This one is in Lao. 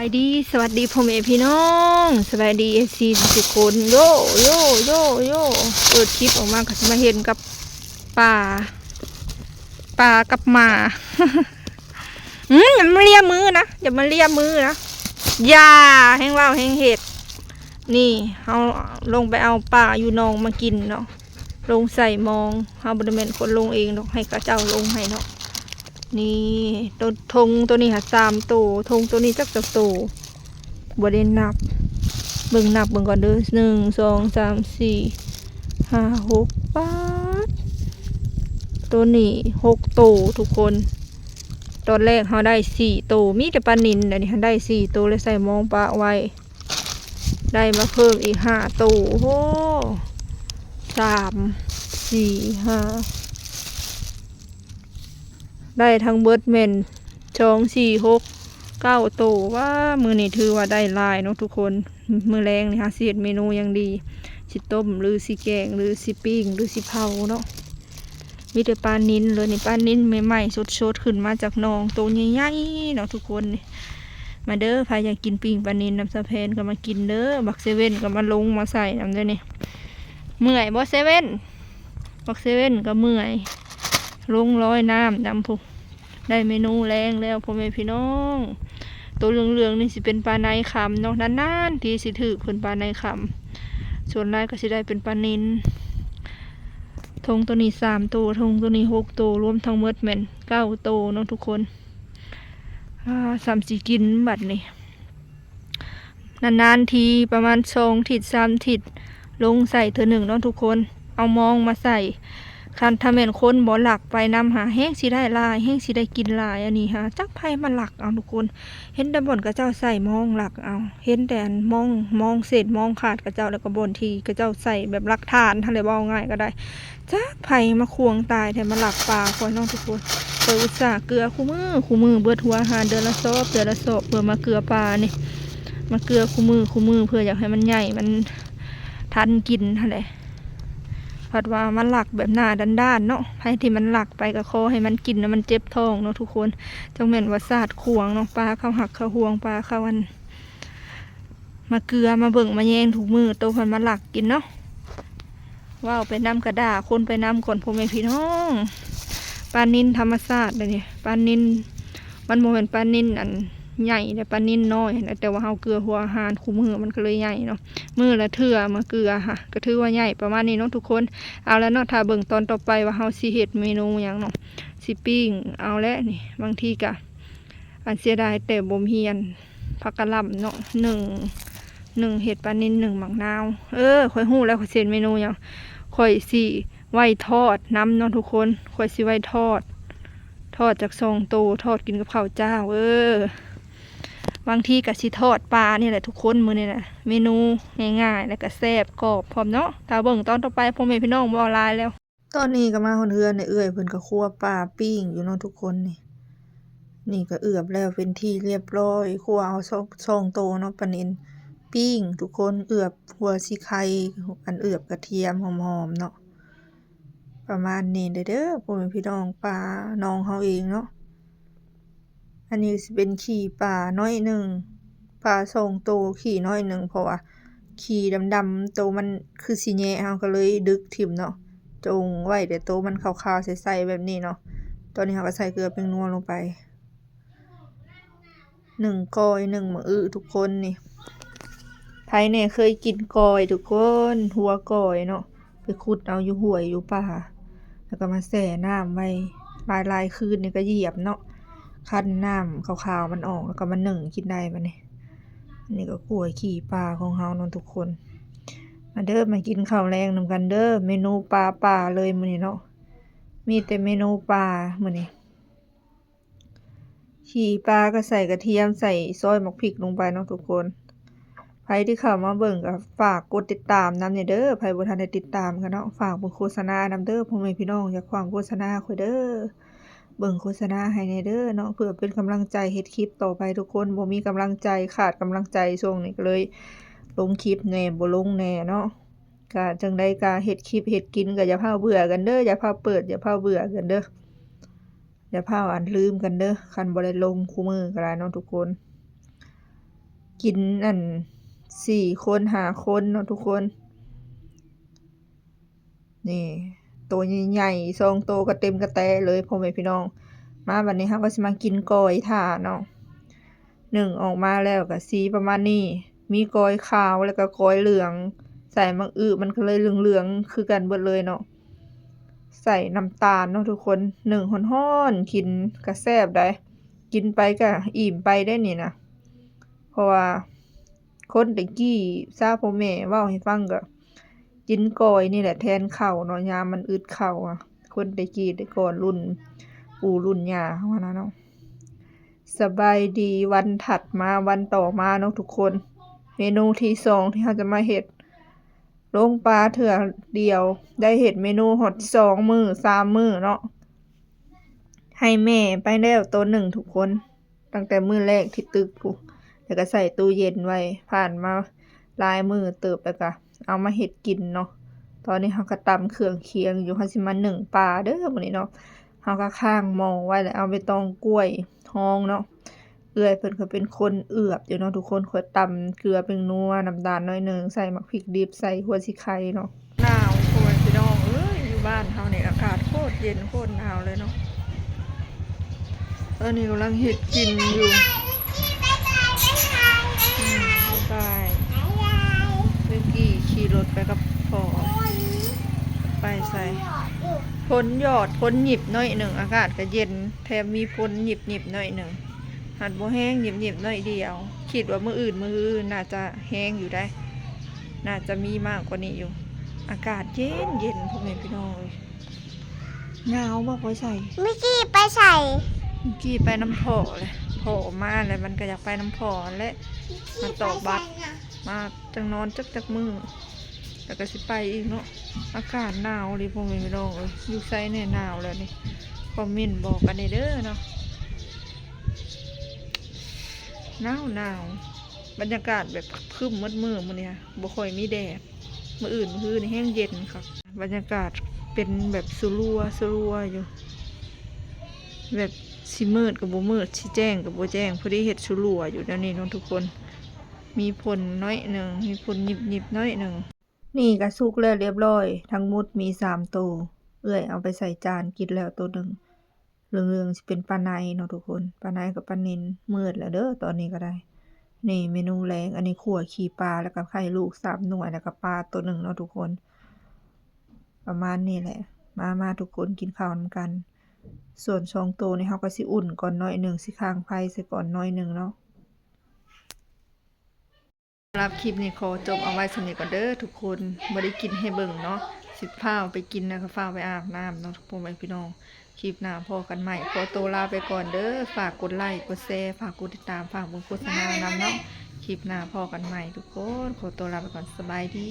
ສະບາຍດີ ສະຫວັດດີພໍ່ແມ່ພີ່ນ້ອງ ສະບາຍດີເອັຟຊີທຸກຄົນ ໂຢ ໂຢ ໂຢ ໂຢ ເປີດຄລິບອອກມາກໍຊິມາເຫັນກັບປາ ປາກັບໝາ ອືມ ຢ່າມາເລຍມືນະ ຢ່າມາເລຍມືນະ ຢ່າ ແຮ່ງເວົ້າແຮ່ງເຮັດ ນີ້ ເຮົາລົງໄປເອົາປາຢູ່ໜອງມາກິນເນາະ ລົງໃສ່ມອງ ເຮົາບໍ່ໄດ້ແມ່ນຄົນລົງເອງດອກ ໃຫ້ເຂົາເຈົ້າລົງໃຫ້ເນາະ ນີ້ ໂຕ ທົງໂຕນີ້ຫາສາມໂຕ ທົງໂຕນີ້ຈັກຈັກໂຕ ບໍ່ໄດ້ນັບ ເບິ່ງນັບເບິ່ງກ່ອນເດີ ໜຶ່ງ ສອງ ສາມ ສີ່ ຫ້າ ຫົກ ປາດ ໂຕນີ້ຫົກໂຕທຸກຄົນ ຕອນແລກເຮົາໄດ້ສີ່ໂຕ ມີແຕ່ປານິນ ດຽວນີ້ໄດ້ສີ່ໂຕ ແລ້ວໃສ່ມອງປະໄວ້ ໄດ້ມາເພີ່ມອີກຫ້າໂຕ ໂອ້ ສາມ ສີ່ ຫ້າ ໄດ້ທັງເບິດແມ່ນ ສອງ ສີ່ ຫົກ ເກົ້າໂຕ ວ້າ ມື້ນີ້ຖືວ່າໄດ້ຫຼາຍເນາະທຸກຄົນ ມື້ແລງນີ້ເຮົາຊິເຮັດເມນູຫຍັງດີ ຊິຕົ້ມ ຫຼື ຊິແກງ ຫຼື ຊິປີ້ງ ຫຼື ຊິເຜົາເນາະ ມີແຕ່ປານິນເລີຍນີ້ ປານິນໃໝ່ໆສົດໆ ຂຶ້ນມາຈາກໜອງ ໂຕໃຫຍ່ໆເນາະທຸກຄົນນີ້ ມາເດີ ໃຜຢາກກິນປີ້ງປານິນນຳສາວແພນກໍມາກິນເດີ ບັກເຊເວັນກໍມາລົງມາໃສ່ນຳເດີນີ້ ເມື່ອຍບໍ່ເຊເວັນ? ບັກເຊເວັນກໍເມື່ອຍ ລົງລອຍນ້ຳນຳພຸ້ນ ໄດ້ເມນູແລງແລ້ວພໍ່ແມ່ພີ່ນ້ອງ ໂຕເຫຼືອງໆນີ້ຊິເປັນປາໄນຄຳເນາະ ນານໆທີຊິຖືກເພິ່ນປາໄນຄຳ ສ່ວນຫຼາຍກໍຊິໄດ້ເປັນປານິນ ທົງໂຕນີ້ສາມໂຕ ທົງໂຕນີ້ຫົກໂຕ ລວມທັງໝົດແມ່ນເກົ້າໂຕເນາະທຸກຄົນ ອ່າ ສ່ຳຊິກິນບັດນີ້ ນານໆທີປະມານສອງທິດສາມທິດ ລົງໃສ່ເທື່ອໜຶ່ງເນາະທຸກຄົນ ເອົາມອງມາໃສ່ ຄັນຖ້າແມ່ນຄົນບໍ່ລັກໄປນຳຫາ ແຮ່ງຊິໄດ້ຫຼາຍ ແຮ່ງຊິໄດ້ກິນຫຼາຍ ອັນນີ້ຫາ ຈັກໃຜມາລັກເອົາທຸກຄົນ ເຫັນແຕ່ບ່ອນເຂົາເຈົ້າໃສ່ມອງລັກເອົາ ເຫັນແຕ່ອັນມອງ ມອງເສດມອງຂາດເຂົາເຈົ້າ ແລ້ວກໍບ່ອນທີ່ເຂົາເຈົ້າໃສ່ແບບລັກຖານຫັ້ນແຫຼະ ເວົ້າງ່າຍກໍໄດ້ ຈັກໃຜມາຂວາງຕາຍແທ້ ມາລັກປາຂ້ອຍເນາະທຸກຄົນ ຂ້ອຍອຸດສ່າເກືອຄູ່ມື້ ຄູ່ມື້ ເບິດຫົວອາຫານເດືອນລະສອບ ເດືອນລະສອບ ເພື່ອມາເກືອປານີ້ ມາເກືອຄູ່ມື້ ຄູ່ມື້ ເພື່ອຢາກໃຫ້ມັນໃຫຍ່ ມັນທັນກິນຫັ້ນແຫຼະ ພັດວ່າມາລັກແບບໜ້າດ້ານໆເນາະ ໃຜທີ່ມັນລັກໄປກໍຂໍໃຫ້ມັນກິນແລ້ວມັນເຈັບທ້ອງເນາະທຸກຄົນ ຈັກແມ່ນວ່າສາດຂວາງເນາະ ປາເຂົາຮັກເຂົາຫວງ ປາເຂົາອັນ ມາເກືອມາເບິ່ງມາແຍງທຸກມື້ ໂຕເພິ່ນມາລັກກິນເນາະ ເວົ້າໄປນຳກະດ່າຄົນໄປນຳກ່ອນພໍ່ແມ່ພີ່ນ້ອງ ປານິນທຳມະຊາດເດ້ນີ້ ປານິນ ມັນບໍ່ແມ່ນປານິນອັນໃຫຍ່ເດ້ ປານິນນ້ອຍຫັ້ນແຫຼະ ແຕ່ວ່າເຮົາເກືອຫົວອາຫານຄູ່ມື້ມັນກໍເລີຍໃຫຍ່ເນາະ ມື້ລະເທື່ອມາເກືອຫະ ກໍຖືວ່າໃຫຍ່ປະມານນີ້ເນາະທຸກຄົນ ເອົາລະເນາະ ຖ້າເບິ່ງຕອນຕໍ່ໄປວ່າເຮົາຊິເຮັດເມນູຫຍັງເນາະ ຊິປີ້ງເອົາແຫຼະນີ້ ບາງທີກະ ອັນເສຍດາຍແຕ່ບໍ່ມີອັນ ຜັກກະຫຼ່ຳເນາະ ໜຶ້ງ ໜຶ້ງເຫັດປານິນ ໜຶ້ງໝາກນາວ ເອີ ຂ້ອຍຮູ້ແລ້ວ ຂ້ອຍຊິເຮັດເມນູຫຍັງ ຂ້ອຍຊິໄວ້ທອດນຳເນາະທຸກຄົນ ຂ້ອຍຊິໄວ້ທອດ ທອດຈັກສອງໂຕ ທອດກິນກັບເຂົ້າຈ້າວ ເອີ ບາງທີກໍຊິທອດປານີ້ແຫຼະທຸກຄົນ ມື້ນີ້ນະ ເມນູງ່າຍໆ ແລ້ວກໍແຊບກອບພ້ອມເນາະ ຖ້າເບິ່ງຕອນຕໍ່ໄປ ພໍ່ແມ່ພີ່ນ້ອງ ເວົ້າຫຼາຍແລ້ວ. ຕອນນີ້ກໍມາຮອດເຮືອນແລ້ວ ເອື້ອຍເພິ່ນກໍຄົວປາປີ້ງຢູ່ເນາະທຸກຄົນນີ້ ນີ້ກໍເອືອບແລ້ວເປັນທີ່ລຽບຮ້ອຍ ຄົວເອົາສອງ ສອງໂຕເນາະ ປານິນປີ້ງທຸກຄົນ ເອືອບຫົວສີໄຄ ອັນເອືອບກະທຽມຫອມໆເນາະ ປະມານນີ້ເດີ ເດີ ພໍ່ແມ່ພີ່ນ້ອງ ປາໜອງເຮົາເອງເນາະ. ອັນນີ້ຊິເປັນຂີ້ປາໜ້ອຍໜຶ່ງ ປາສອງໂຕຂີ້ໜ້ອຍໜຶ່ງ ເພາະວ່າຂີ້ດຳໆ ໂຕມັນຄືຊິແຍະ ເຮົາກໍເລີຍດຶກຖິ້ມເນາະ ຈົ່ງໄວ້ແຕ່ໂຕມັນຂາວໆ ໃສໆ ແບບນີ້ເນາະ. ຕອນນີ້ເຮົາກໍໃສ່ເກືອແປ້ງນົວລົງໄປ ໜຶ້ງກ້ອຍ ໜຶ້ງໝາກອຶ ທຸກຄົນນີ້ ໃຜແດ່ເຄີຍກິນກ້ອຍ ທຸກຄົນ ຫົວກ້ອຍເນາະ. ໄປຂຸດເອົາຢູ່ຫ້ວຍຢູ່ປ່າ ແລ້ວກໍມາແຊ່ນ້ຳໄວ້ຫຼາຍໆຄືນ ນີ້ກໍຢຽບເນາະ ຄັ້ນນ້ຳຂາວໆມັນອອກ ແລ້ວກໍມາໜຶ້ງກິນໄດ້ບັດນີ້. ອັນນີ້ກໍຂົ້ວຂີ້ປາຂອງເຮົາເນາະທຸກຄົນ ມາເດີ ມາກິນເຂົ້າແລງນຳກັນເດີ ເມນູປາປ່າເລີຍມື້ນີ້ເນາະ ມີແຕ່ເມນູປາມື້ນີ້. ຂີ້ປາກໍໃສ່ກະທຽມ ໃສ່ຊອຍໝາກພິກລົງໄປເນາະທຸກຄົນ. ໃຜທີ່ເຂົ້າມາເບິ່ງກໍຝາກກົດຕິດຕາມນຳແດ່ເດີ ໃຜບໍ່ທັນໄດ້ຕິດຕາມກໍເນາະ. ຝາກເບິ່ງໂຄສະນານຳເດີ ພໍ່ແມ່ພີ່ນ້ອງ ຢ່າຂວາງໂຄສະນາຂ້ອຍເດີ ເບິ່ງໂຄສະນາໃຫ້ແດ່ເດີເນາະ ເພື່ອເປັນກຳລັງໃຈເຮັດຄລິບຕໍ່ໄປທຸກຄົນ. ບໍ່ມີກຳລັງໃຈ ຂາດກຳລັງໃຈ ຊ່ວງນີ້ກໍເລີຍລົງຄລິບແດ່ ບໍ່ລົງແດ່ເນາະ. ກະຈັ່ງໃດກະເຮັດຄລິບເຮັດກິນ ກະຢ່າຟ້າວເບື່ອກັນເດີ ຢ່າຟ້າວເປີດ ຢ່າຟ້າວເບື່ອກັນເດີ. ຢ່າພາວອັນລືມກັນເດີ ຄັນບໍ່ໄດ້ລົງຄູ່ມື້ກໍໄດ້ເນາະທຸກຄົນ. ກິນອັນ ສີ່ຄົນ ຫ້າຄົນເນາະທຸກຄົນ. ນີ້ ໂຕໃຫຍ່ໆ ສອງໂຕກໍເຕັມກະແຕເລີຍພໍ່ແມ່ພີ່ນ້ອງ. ມາບັດນີ້ເຮົາກໍຊິມາກິນກ້ອຍຖ້າເນາະ. ໜຶ້ງອອກມາແລ້ວກໍສີປະມານນີ້ ມີກ້ອຍຂາວ ແລ້ວກໍກ້ອຍເຫຼືອງ ໃສ່ໝາກອຶ ມັນກໍເລີຍເຫຼືອງໆ ຄືກັນເບິດເລີຍເນາະ. ໃສ່ນ້ຳຕານເນາະທຸກຄົນ. ໜຶ້ງຮ້ອນໆ ກິນກໍແຊບໃດ໋ ກິນໄປກໍອີ່ມໄປໄດ໋ນີ້ນະ. ເພາະວ່າຄົນແຕ່ກີ້ຊາ ພໍ່ແມ່ເວົ້າໃຫ້ຟັງ ກໍກິນກ້ອຍນີ້ແຫຼະແທນເຂົ້າເນາະ ຍາມມັນອຶດເຂົ້າອະ. ຄົນແຕ່ກີ້ແຕ່ກ່ອນ ລຸ້ນປູ່ລຸ້ນຍ່າເຮົາຫັ້ນນະເນາະ. ສະບາຍດີ ວັນຖັດມາ ວັນຕໍ່ມາເນາະທຸກຄົນ. ເມນູທີສອງທີ່ເຮົາຈະມາເຮັດ ລົງປ່າເທື່ອດຽວ ໄດ້ເຮັດເມນູຮອດສອງມື້ ສາມມື້ເນາະ. ໃຫ້ແມ່ໄປແລ້ວໂຕໜຶ່ງທຸກຄົນ ຕັ້ງແຕ່ມື້ແລກທີ່ຕຶກພຸ້ນ ແລ້ວກໍໃສ່ຕູ້ເຢັນໄວ້. ຜ່ານມາຫຼາຍມື້ເຕີບ ແລ້ວກໍເອົາມາເຮັດກິນເນາະ. ຕອນນີ້ເຮົາກໍຕຳເຄື່ອງຄຽງຢູ່ ເຮົາຊິມາໜຶ້ງປາເດີມື້ນີ້ເນາະ. ເຮົາກໍຄ້າງໝໍ້ໄວ້ ແລ້ວເອົາໃບຕອງກ້ວຍຮອງເນາະ. ເອື້ອຍເພິ່ນກໍເປັນຄົນເອືອບຢູ່ເນາະທຸກຄົນ. ຂ້ອຍຕຳເກືອ ແປ້ງນົວ ນ້ຳຕານໜ້ອຍໜຶ່ງ ໃສ່ໝາກພິກດິບ ໃສ່ຫົວສີໄຄເນາະ. ໜາວ ພໍ່ແມ່ພີ່ນ້ອງເອີຍ ຢູ່ບ້ານເຮົານີ້ອາກາດໂຄດເຢັນໂຄດໜາວເລີຍເນາະ. ຕອນນີ້ກຳລັງເຮັດກິນຢູ່. ອືມ ບາຍບາຍ. ເມື່ອກີ້ຂີ່ລົດໄປກັບພໍ່. ໄປໃສ? ຝົນຫຍອດ ຝົນຫຍິບໜ້ອຍໜຶ່ງ ອາກາດກໍເຢັນ ແຖມມີຝົນຫຍິບໆໜ້ອຍໜຶ່ງ ຫັດບໍ່ແຮງ ຫຍິບໆໜ້ອຍດຽວ. ຄິດວ່າມື້ອື່ນ ມື້ຮືໜ້າຈະແຮງຢູ່ໄດ໋ ໜ້າຈະມີມາກກວ່ານີ້ຢູ່. ອາກາດເຢັນໆ ພໍ່ແມ່ພີ່ນ້ອງເອີຍ. ໜາວບໍ່? ໄປໃສ? ມິກກີ້ໄປໃສ? ມິກກີ້ໄປນຳພໍ່ແຫຼະ ພໍ່ມາແລ້ວມັນກໍຢາກໄປນຳພໍ່ຫັ້ນແຫຼະ. ມາຕໍ່ບັດ ມາຈັ່ງນອນຈັກ ຈັກມື້ ແລ້ວກໍຊິໄປອີກເນາະ. ອາກາດໜາວເລີຍ ພໍ່ແມ່ພີ່ນ້ອງເອີຍ ຢູ່ໃສແດ່ໜາວແລ້ວນີ້ ຄອມເມັນບອກກັນແດ່ເດີເນາະ. ໜາວໆ ບັນຍາກາດແບບຄຶ້ມໝົດມື້ມື້ນີ້ ບໍ່ຄ່ອຍມີແດດ. ມື້ອື່ນ ມື້ຮືນີ້ແຮງເຢັນຄັກ. ບັນຍາກາດເປັນແບບສະຫຼົວໆຢູ່ ແບບຊິມືດກໍບໍ່ມືດ ຊິແຈ້ງກໍບໍ່ແຈ້ງ ພໍດີເຮັດສະຫຼົວຢູ່ແນວນີ້ເນາະທຸກຄົນ. ມີຝົນໜ້ອຍໜຶ່ງ ມີຝົນຫຍິບໆໜ້ອຍໜຶ່ງ. ນີ້ກໍສຸກແລ້ວລຽບລ້ອຍ ທັງໝົດມີສາມໂຕ. ເອື້ອຍເອົາໄປໃສ່ຈານກິນແລ້ວໂຕໜຶ່ງ ເຫຼືອງໆ ຊິເປັນປາໄນເນາະທຸກຄົນ ປາໄນກັບປານິນ. ມືດແລ້ວເດີຕອນນີ້ກໍໄດ້. ນີ້ເມນູແລງ ອັນນີ້ຂົ້ວຂີ້ປາ ແລ້ວກໍໄຂ່ລູກສາມໜ່ວຍ ແລ້ວກໍປາໂຕໜຶ່ງເນາະທຸກຄົນ. ປະມານນີ້ແຫຼະ. ມາ ມາທຸກຄົນ ກິນເຂົ້ານຳກັນ. ສ່ວນສອງໂຕນີ້ເຮົາກໍຊິອຸ່ນກ່ອນໜ້ອຍໜຶ່ງ ຊິຄ້າງໄຟໃສ່ກ່ອນໜ້ອຍໜຶ່ງເນາະ. ສຳລັບຄລິບນີ້ຂໍຈົບເອົາໄວ້ສ່ຳນີ້ກ່ອນເດີທຸກຄົນ. ບໍ່ໄດ້ກິນໃຫ້ເບິ່ງເນາະ ຊິຟ້າວໄປກິນ ແລ້ວກໍຟ້າວໄປອາບນ້ຳເນາະ ພໍ່ແມ່ພີ່ນ້ອງ. ຄລິບໜ້າພໍ້ກັນໃໝ່ ຂໍໂຕລາໄປກ່ອນເດີ. ຝາກກົດໄລ ກົດແຊ ຝາກກົດຕິດຕາມ ຝາກເບິ່ງໂຄສະນານຳເນາະ. ຄລິບໜ້າພໍ້ກັນໃໝ່ທຸກຄົນ ຂໍໂຕລາໄປກ່ອນ ສະບາຍດີ.